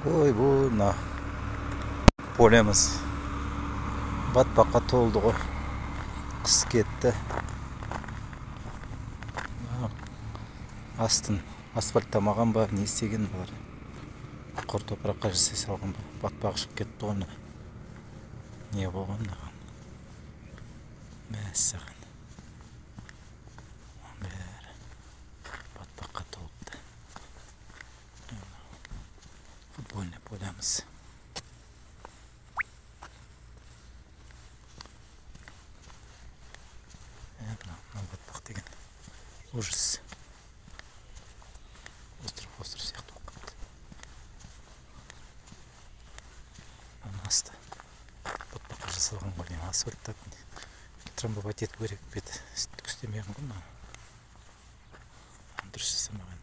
Ой, мына полеміз батпаққа толды ғой. Қыс кетті. Астын асфальттамаған ба, не істеген бұлар? Құр топыраққа жасай салған ба? Батпағы шығып кетті ғой мына. Не болған мынаған? Мәссаған. Бәрі батпаққа толыпты. Футбольный полямыз. Мына батпақ деген ужас. Остров сияқты болып қалды. Ана асты батпаққа жасалған ғой, асфальттап трамбовать ету керек беті. Түк істемеген ғой мына. Дұрыс жасамаған.